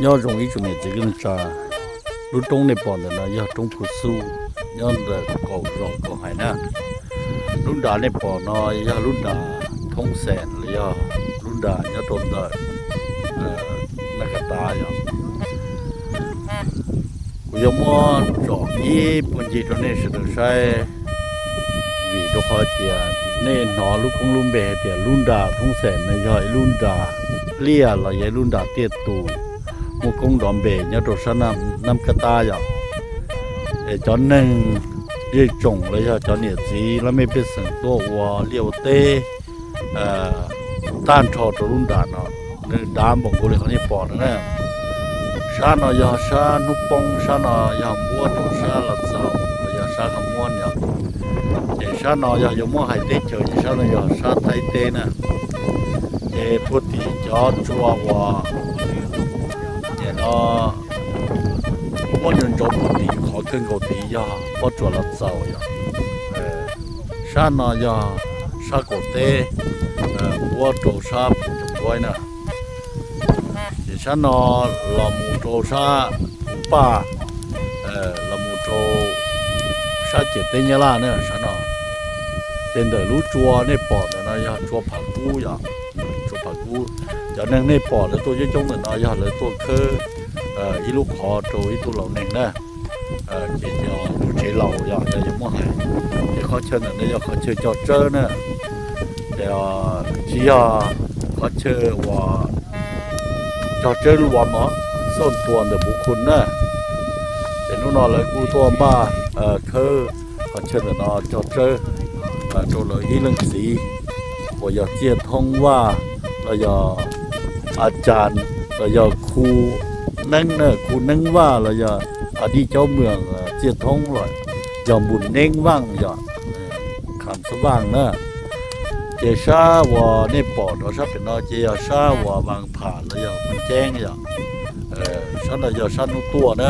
Nyob zoo ib tsoom niam txiv kwv tij neej tsa, lub roob nej pom ntawm no yog roob Phu Xub, nyob ntawm kaum zos Kaum Hais na. Lub nram nej pom no yog lub nram Thoob Xeem los yog lub nram nyob rau ntawm Naj Kas Tas yom. Kuv yuav muab tsom ib puag ncig rau nej sawv daws saib, vim rau qhov tias nej hnov lub koob lub npe hais tias lub nram Thoob Xeem no yog ib lub nram liaj los yog ib lub nram tiaj tus muaj koob nrov npe nyob rau sab Naj Kas Tas yom. Es cov neeg zej tsoom los yog cov niam txiv laj mej pej xeem tuaj ua liaj ua teb tag nrho rau lub nram no, nws dav npaum nkaus li qhov nej pom no na. Sab no yog sab hnub poob, sab no yog npuab rau sab Los Txaus los yog sab Qhov Muab yom. Ces sab no yog yuav muab hais teb chaws ces sab no yog sab Thaib teb na. Ces puag tim cov tsua uas nim no muab ntsauv ntsauv puag tim qhov kawg nkaus tid yog pob tsuas Los Txaus yom. Sab no yog sab qaum teb npuab rau sab Phu Coom Kuaib na. Ces sab no los mus rau sab Phu Paj, los mus rau sab ciam teb Nyab Laj na sab no. Ces ntawm lub tsua nej pom ntawm no yog tsua Pham Kub yom, tsua Pham Kub. Cov neeg nej pom lawv tuaj coob coob ntawm no yog lawv tuaj khawb ib lub qhov rau ib tug laus neeg na. Ces yog lub tsev laus yog yog yuav muab hais. Ces qhov chaw ntawm no yog qhov chaw cog tsawb na. Ces tsis yog qhov chaw uas cog tsawb lub uas mov xoj tuas ntawm Puv Khu na. Ces hnub no lawv kuj tuaj npaj khawb qhov chaw ntawm no cog tsawb rau lawv ib leej txiv uas yog Txiaj Thoob Vaj los yog A Cas los yog Khu Neeb na, Khu Neeb Vaj los yog A Dij Caub Mws Txiaj Thoob los yog Npus Neeb Vaaj yom, Kham Xab Vaaj na. Ces sab uas nej pom rau sab pem no ces yog sab uas Vaas Pham los yog Pheej Ceeb yom. Sab no yog sab hnub tuaj na.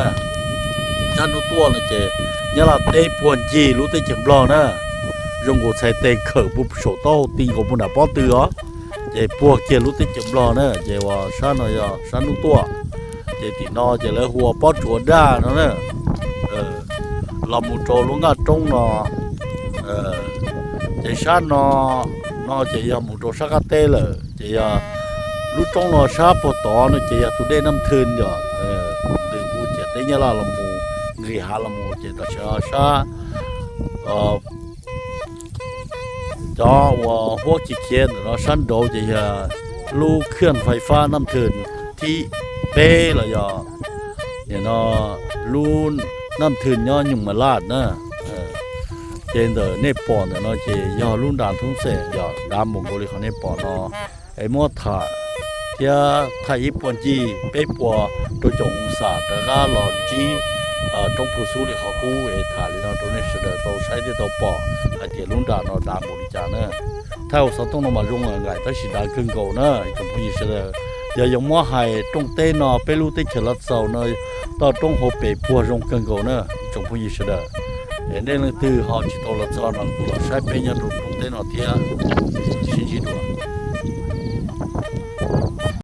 Sab hnub tuaj no ces Nyab Laj teb puag ncig lub teb chaws Nplog na, zoo nkaus txhais tes khawm puag saum taub hau ti nkaus puag nram pob tw os. Ces puag kiag lub teb chaws Nplog na ces uas sab no yog sab hnub tuaj. Ces tim no ces lawv hu ua Pob Tsuas Daj no na, los mus rau lub nqaj roob no. Ces sab no, no ces yog mus rau sab qab teb lawm ces yog lub roob no sab puag tod no ces yog tus dej Naj Thwj yom, nws mus ciam teb Nyab Laj los mus, nqis hav los mus ces tam sim no sab cov uas huab ci khiav ntawm no sab nraud ces yog lub khwj fais fab Naj Thwj thib peb los yog nim no lub Naj Thwj nyob Nyuj Mas Laj na. Ces ntawm nej pom ntawm no ces yog lub nram Thoob Xeem yog dav npaum nkaus li qhov nej pom no. Es muab tham thiab thaij ib puag ncig peb puas rau caum oo xam rov qab los ntsib roob Phu Xub li qhov qub es tham li no rau nej sawv daws tau saib thiab tau pom hais tias lub nram no dav npaum li cas na. Thaij ua xov tooj no mas zoo nkaus tab sis dav kawg nkaus na tsoom phooj ywg sawv daws. Yog yuav muab hais rooj teb no peb lub teb chaws Los Txaus no toj roob hauv pes puag zoo kawg nkaus na tsoom phooj ywg sawv daws. Es nej leej twg ho tsis tau los txog no kuj los saib peb nyob rau rooj teb no thiab. Sib ntsib dua.